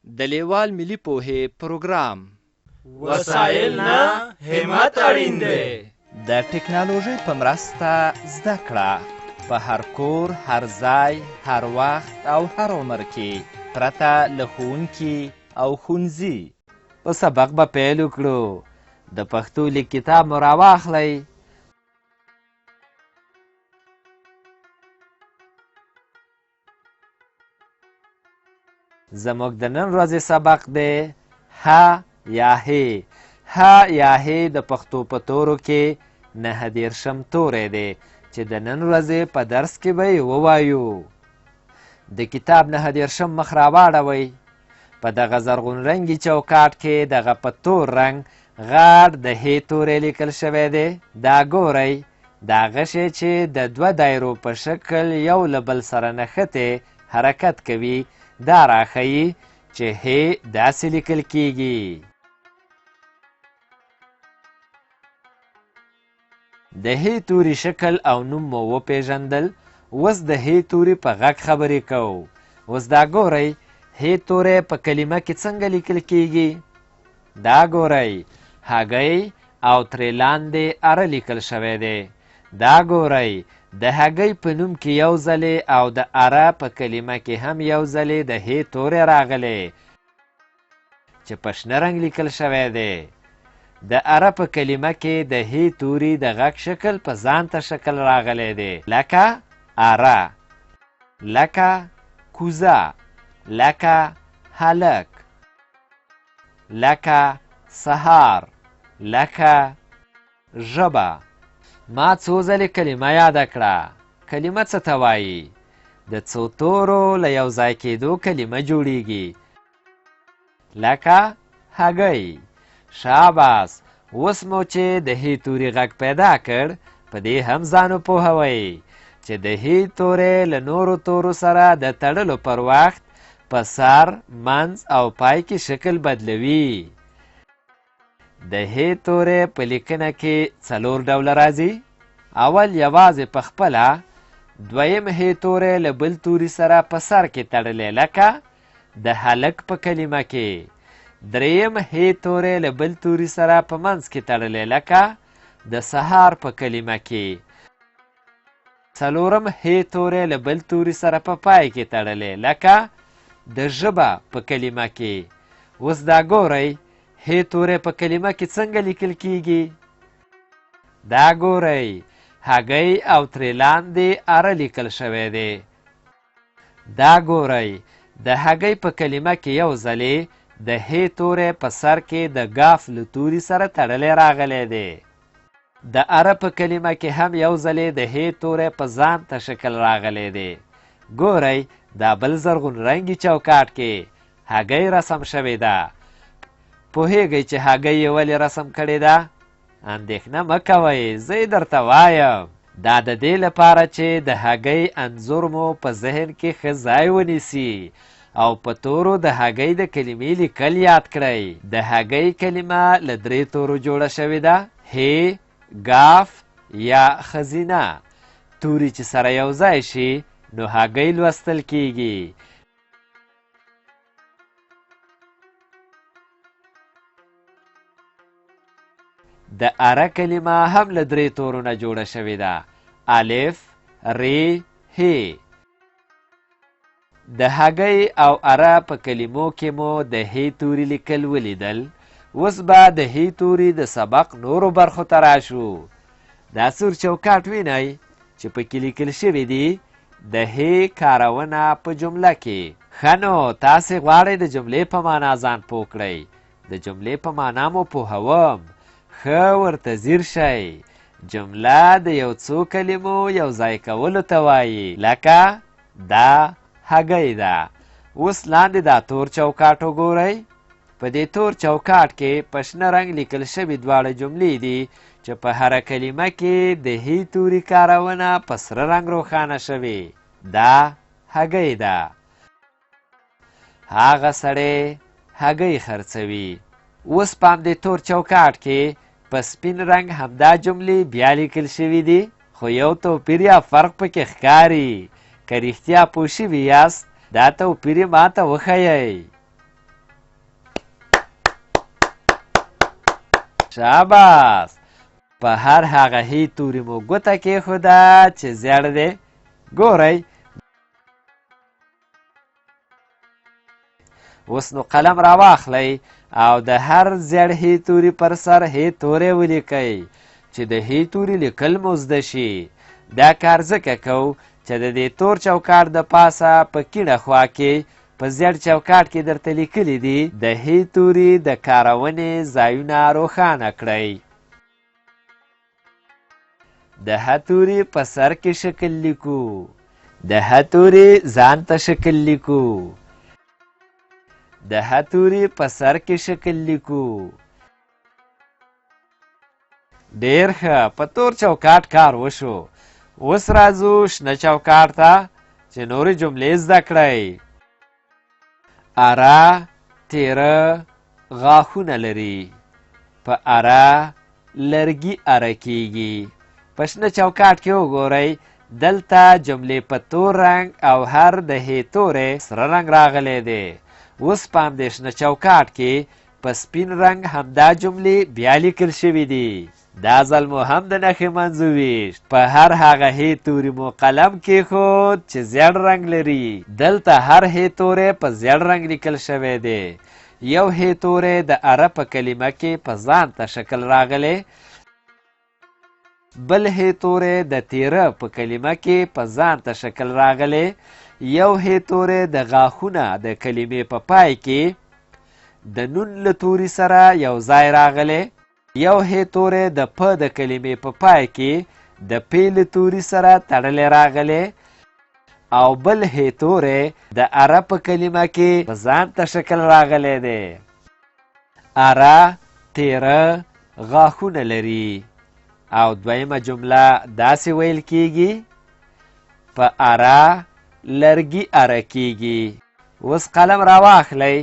د لېوال ملي پوهې پروګرام. وسایل نه، همت اړین دی. د ټکنالوژۍ په مرسته زده کړه په هر کور، هر ځای، هر وخت او هر عمر کې پرته له ښوونکي او ښونځي. په سبق به پیل وکړو. د پښتو لیک کتاب مو راواخلئ. زموږ د نن ورځې سبق دی ه یا ه. ه یا ه د پښتو په تورو کې 39 توری دی چې د نن ورځې په درس کې به یې ووایو. د کتاب 39 مخ راواړوئ. په دغه زرغون رنګي چوکاټ کې دغه په تور رنګ غاړ د هې توری لیکل شوی دی. دا ګورئ، دا غشی چې د دوه دایرو په شکل یو له بل سره نښتې حرکت کوي، دا راښیي چې هې داسې لیکل کیږي. د هې توري شکل او نوم مو وپېژندل، اوس د هې توري په غږ خبرې کوو. اوس دا ګورئ، هې توری په کلمه کې څنګه لیکل کیږي؟ دا ګورئ، هګۍ او ترې لاندې اره لیکل شوی دی. دا ګورئ، د هګۍ په نوم کې یو ځلې او د اره په کلمه کې هم یو ځلې د هې توری راغلی چې په شنه رنګ لیکل شوی دی. د اره په کلمه کې د هې توري د غږ شکل په ځانته شکل راغلی دی، لکه اره، لکه کوزه، لکه هلک، لکه سهار، لکه ژبه. ما څو ځلې کلمه یاده کړه. کلمه څه ته وایي؟ د څو تورو له یو ځای کېدو کلمه جوړیږي، لکه هګۍ. شاباس، اوس مو چې د هې توري غږ پیدا کړ، په دې هم ځان وپوهوئ چې د هې توری له نورو تورو سره د تړلو پر وخت په سر، منځ او پای کې شکل بدلوي. د هې توری په لیکنه کې څلور ډوله راځي. اول یوازې په خپله، دویم هې توری له بل توري سره په سر کې تړلی، لکه د هلک په کلمه کې. دریم هې توری له بل توري سره په منځ کې تړلی، لکه د سهار په کلمه کې. څلورم هې توری له بل توري سره په پای کې تړلی، لکه د ژبه په کلمه کې. اوس دا ګورئ، هې توری په کلمه کې څنګه لیکل کیږي؟ دا ګورئ، هګۍ او ترې لاندې اره لیکل شوی دی. دا ګورئ، د هګۍ په کلمه کې یو ځلې د هې توری په سر کې د ګاف له توري سره تړلی راغلی دی. د اره په کلمه کې هم یو ځلې د هې توری په ځانته شکل راغلی دی. ګورئ، دا بل زرغون رنګي چوکاټ کې هګۍ رسم شوې ده. پوهیږئ چې هګۍ یې ولې رسم کړې ده؟ اندېښنه مه کوئ، زه یې درته وایم. دا د دې لپاره چې د هګۍ انځور مو په ذهن کې ښه ځای ونیسي او په تورو د هګۍ د کلمې لیکل یاد کړئ. د هګۍ کلمه له درې تورو جوړه شوې ده: هې، ګاف یا ښځینه. توري چې سره یو ځای شي نو هګۍ لوستل کیږي. د اره کلمه هم له درې تورو نه جوړه شوې ده: الف، ر، ه. د هګۍ او اره په کلمو کې مو د هې توري لیکل ولیدل. اوس به د هې توري د سبق نورو برخو ته راشو. دا سور چوکاټ وینئ چې پکې لیکل شوي دي د هې کارونه په جمله کې. ښه نو تاسې غواړئ د جملې په معنا ځان پوه کړئ. د جملې په معنا مو پوهوم، ښه ورته ځیر شئ. جمله د یو څو کلمو یو ځای کولو ته وایي، لکه دا هګۍ ده. اوس لاندې دا تور چوکاټ وګورئ. په دې تور چوکاټ کې په شنه رنګ لیکل شوي دواړه جملې دي چې په هره کلمه کې د هی توري کارونه په سره رنګ روښانه شوې. دا هګۍ ده. هغه سړی هګۍ خرڅوي. اوس په همدې تور چوکاټ کې په سپین رنګ همدا جملې بیا لیکل شوي دي، خو یو توپیر یا فرق پکې ښکاري. که رښتیا پوه شوي یاست، دا توپیر یې ماته وښیئ. شاباس، په هر هغه هی توري مو ګوته کېښوده چې زیړ دی. ګورئ، اوس نو قلم راواخلئ او د هر زیړ هی توري پر سر هی توری ولیکئ چې د هی توري لیکل مو زده شي. دا کار ځکه کوو چې د دې تور چوکاټ د پاسه په کیڼه خوا کې په زیړ چوکاټ کې درته لیکلي دي د هی توري د کارونې ځایونه روښانه کړئ. د ه توري په سر کې شکل لیکو. د ه توري ځان ته شکل لیکو. د ه توري په سر کې شکل لیکو. ډېر ښه، په تور چوکاټ کار وشو. اوس راځو شنه چوکاټ ته چې نورې جملې زده کړئ. اره تیره غاښونه لري. په اره لرګي اره کیږي. په شنه چوکاټ کې وګورئ، دلته جملې په تور رنګ او هر د هې توری سره رنګ راغلی دی. اوس په همدې شنه چوکاټ کې په سپین رنګ همدا جملې بیا لیکل شوي دي. دا ځل مو هم د نښې منځ وویشت. په هر هغه هې توري مو قلم کېښود چې زیړ رنګ لري. دلته هر هې توری په زیړ رنګ لیکل شوی دی. یو هې توری د اره په کلمه کې په ځان ته شکل راغلی، بل هې توری د تیره په کلمه کې په ځان ته شکل راغلی، یو هې توری د غاښونه د کلمې په پای کې د نون له توري سره یو ځای راغلی، یو هې توری د پ د کلمې په پای کې د پې له توري سره تړلی راغلی او بل هې توری د اره په کلمه کې په ځان ته شکل راغلی دی. اره تیره غاښونه لري. او دویمه جمله داسې ویل کیږي: په اره لرګي اره کیږي. اوس قلم راواخلئ.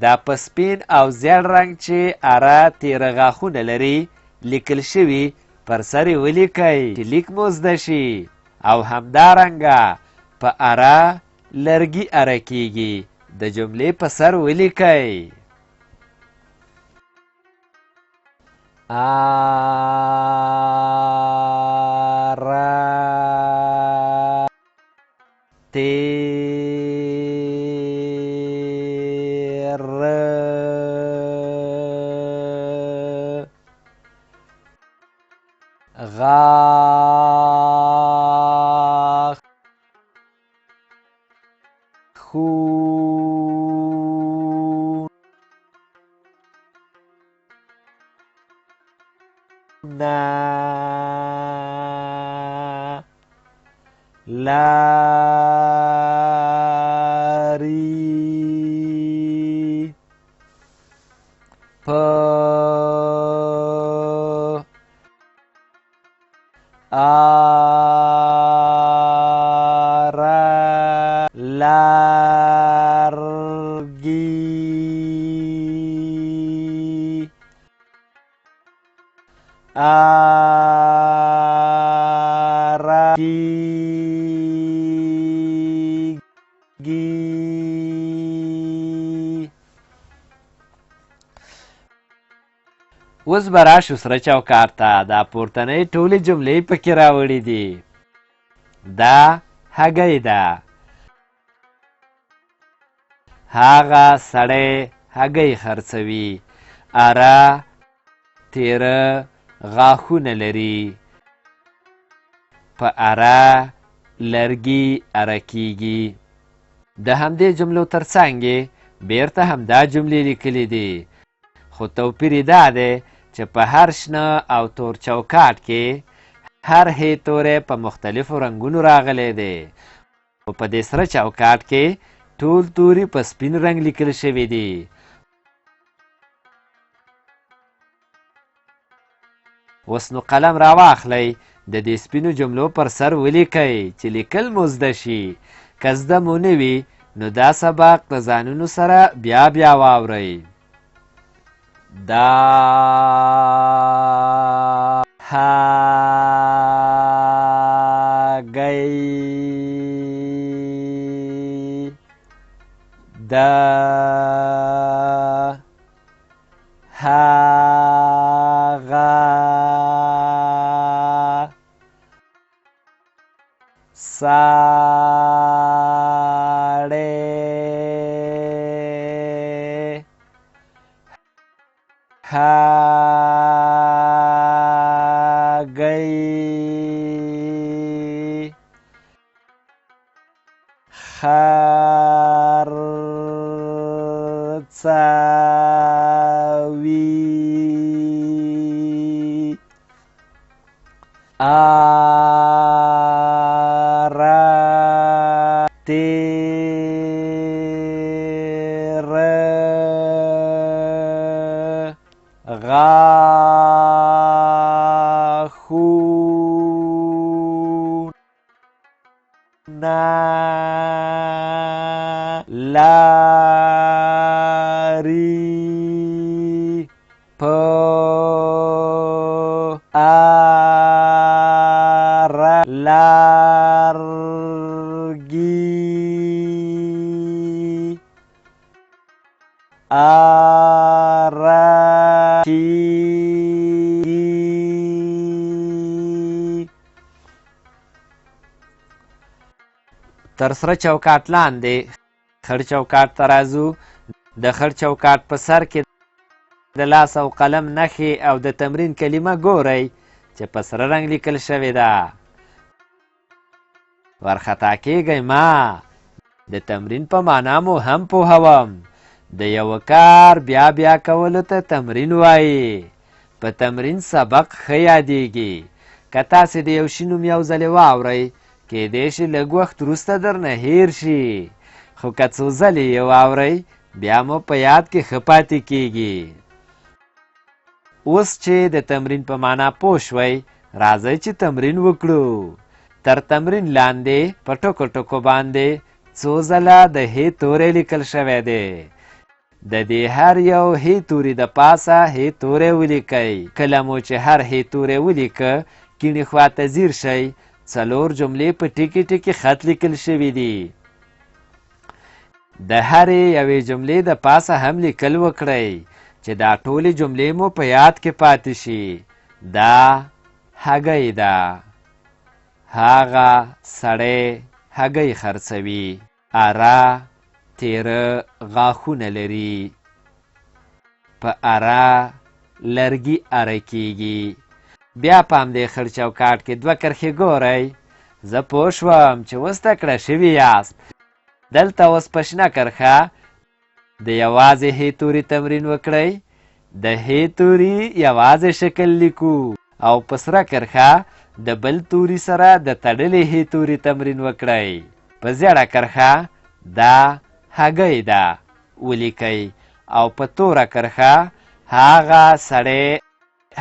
دا په سپین او زیړ رنګ چې اره تیره غاښونه لري لیکل شوي پر سر یې ولیکئ چې لیک مو زده شي. او همدارنګه په اره لرګي اره کیږي د جملې په سر ولیکئ. اره تیره غاښونه لاري په اره لرګي اره کیږي. اوس به راشو سره چوکاټ ته. دا پورتنۍ ټولې جملې پکې راوړي دي. دا هګۍ ده. هغه سړی هګۍ خرڅوي. اره تیره غاښونه لري. په اره لرګي اره کیږي. د همدې جملو ترڅنګ یې بیرته همدا جملې لیکلي دي، خو توپیر یې دا دی چې په هر شنه او تور چوکاټ کې هر هې توری په مختلفو رنګونو راغلی دی، خو په دې سره چوکاټ کې ټول توري په سپین رنګ لیکل شوي دي. اوس نو قلم راواخلئ، د دې سپینو جملو پر سر ولیکئ چې لیکل مو زده شي. که زده مو نه وي نو دا سبق د ځانونو سره بیا بیا واورئ. دا هګۍ ده. هګۍ سړی هګۍ خرڅوي. اره تېره غاښونه لري. په اره لرګي اره کېږي. تر سره چوکاټ لاندې خړ چوکاټ ته راځو. د خړ چوکاټ په سر کې د لاس او قلم نښې او د تمرین کلمه ګورئ چې په سره رنګ لیکل شوې ده. وارخطا کېږئ مه، د تمرین په معنا مو هم پوهوم. د یوه کار بیا بیا کولو ته تمرین وایي. په تمرین سبق ښه یادېږي. که تاسې د یو شي نوم یو ځلې واورئ، کېدای شي لږ وخت وروسته درنه هېر شي، خو که څو ځلې یې واورئ بیا مو په یاد کې ښه پاتې کېږي. اوس چې د تمرین په معنا پوه شوئ، راځئ چې تمرین وکړو. تر تمرین لاندې په ټکو ټکو باندې څو ځله د هې توری لیکل شوی دی. د دې هر یو هې توري د پاسه هې توری ولیکئ. کله مو چې هر هې توری ولیکه، کیڼې خوا ته ځیر شئ، څلور جملې په ټکي ټکي خط لیکل شوي دي. د هرې یوې جملې د پاسه هم لیکل وکړئ چې دا ټولې جملې مو په یاد کې پاتې شي. دا هګۍ ده. هغه سړی هګۍ خرڅوي. اره تېره غاښونه لري. په اره لرګي اره کېږي. بیا په همدې خړ چوکاټ کې دوه کرښې ګورئ. زه پوه شوم چې اوس تکړه شوي یاست. دلته اوس په شنه کرښه د یوازې هې توري تمرین وکړئ. د هې توري یوازې شکل لیکو او په سره کرښه د بل توري سره د تړلې هې توري تمرین وکړئ. په زیړه کرښه دا هګۍ ده ولیکئ او په توره کرښه هغه سړی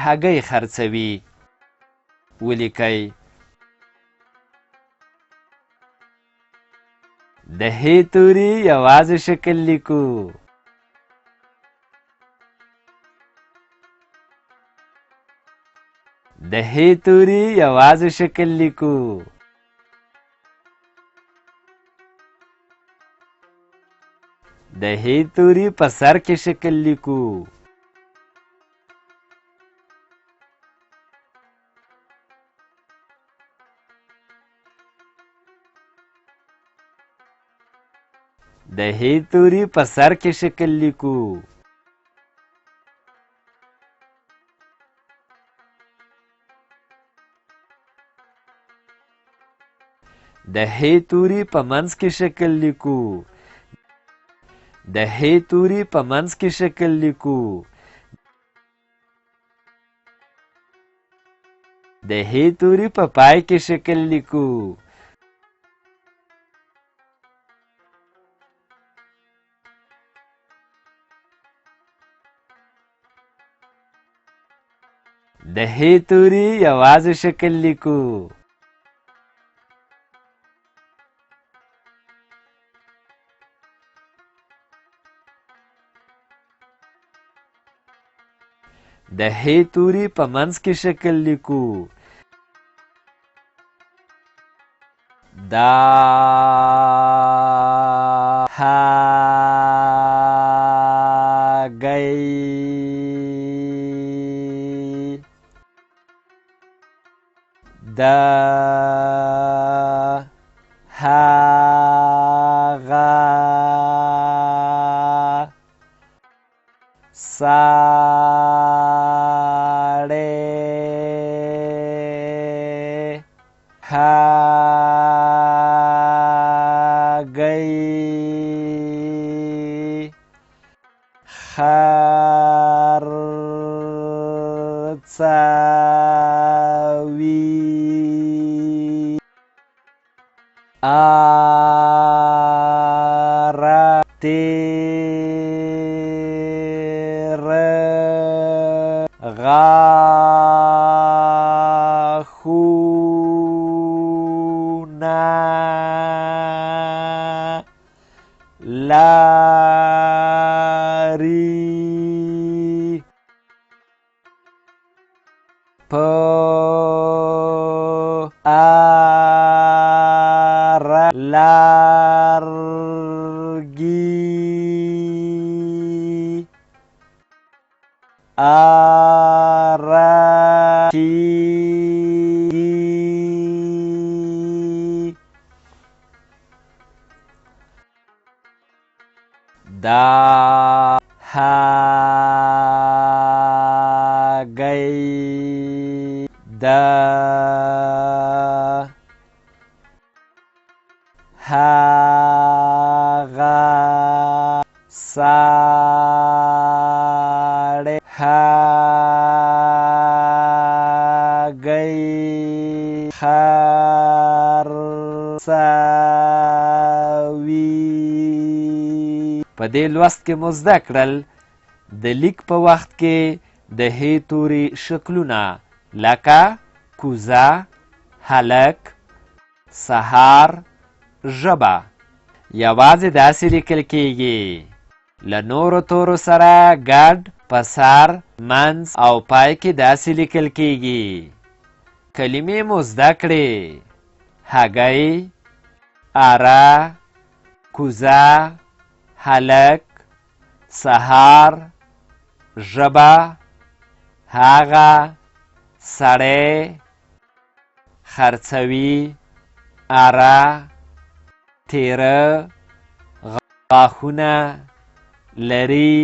هګۍ خرڅوي ولیکئ. د هې توري یوازې شکل لیکو. د هې توري یوازې شکل لیکو. د هې توري په سر کې شکل لیکو. د هې توري په سر کې شکل لیکو. د هې توري په منځ کې شکل لیکو. د هې توري په منځ کې شکل لیکو. د هې توري په پای کې شکل لیکو. د هې توري یوازې شکل لیکو. د هې توري په منځ کې شکل لیکو. دا هګۍ د هګۍ خرڅوي. اره تېره غاښونه لري. په اره لرګي اره کېږي. دا هګۍ ده. هغه سړی هګۍ خرڅوي. په دې لوست کې مو زده کړل د لیک په وخت کې د هې توري شکلونه لکه کوزه، هلک، سهار، ژبه یوازې داسې لیکل کیږي. له نورو تورو سره ګډ په سر، منځ او پای کې داسې لیکل کیږي. کلمې مو زده کړې: هګۍ، اره، کوزه، هلک، سهار، ژبه، هغه، سړی، خرڅوي، اره، تېره، غاښونه، لري،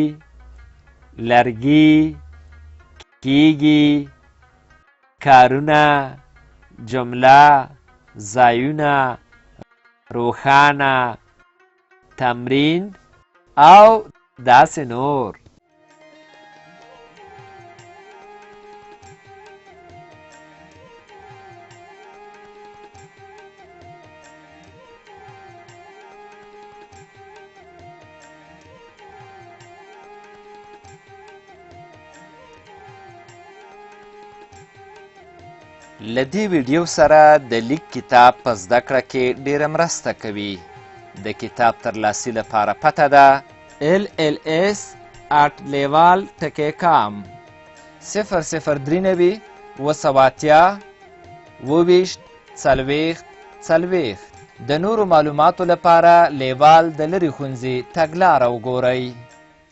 لرګي، کیږي، کارونه، جمله، ځایونه، روښانه، تمرین او داسې نور. له دې ویډیو سره د لیک کتاب په زده کړه کې ډېره مرسته کوي. د کتاب ترلاسي لپاره پته ده lls@lewal.com 0093 780 27 40 40. د نورو معلوماتو لپاره لیوال د لرې ښوونځي تګلاره وګورئ.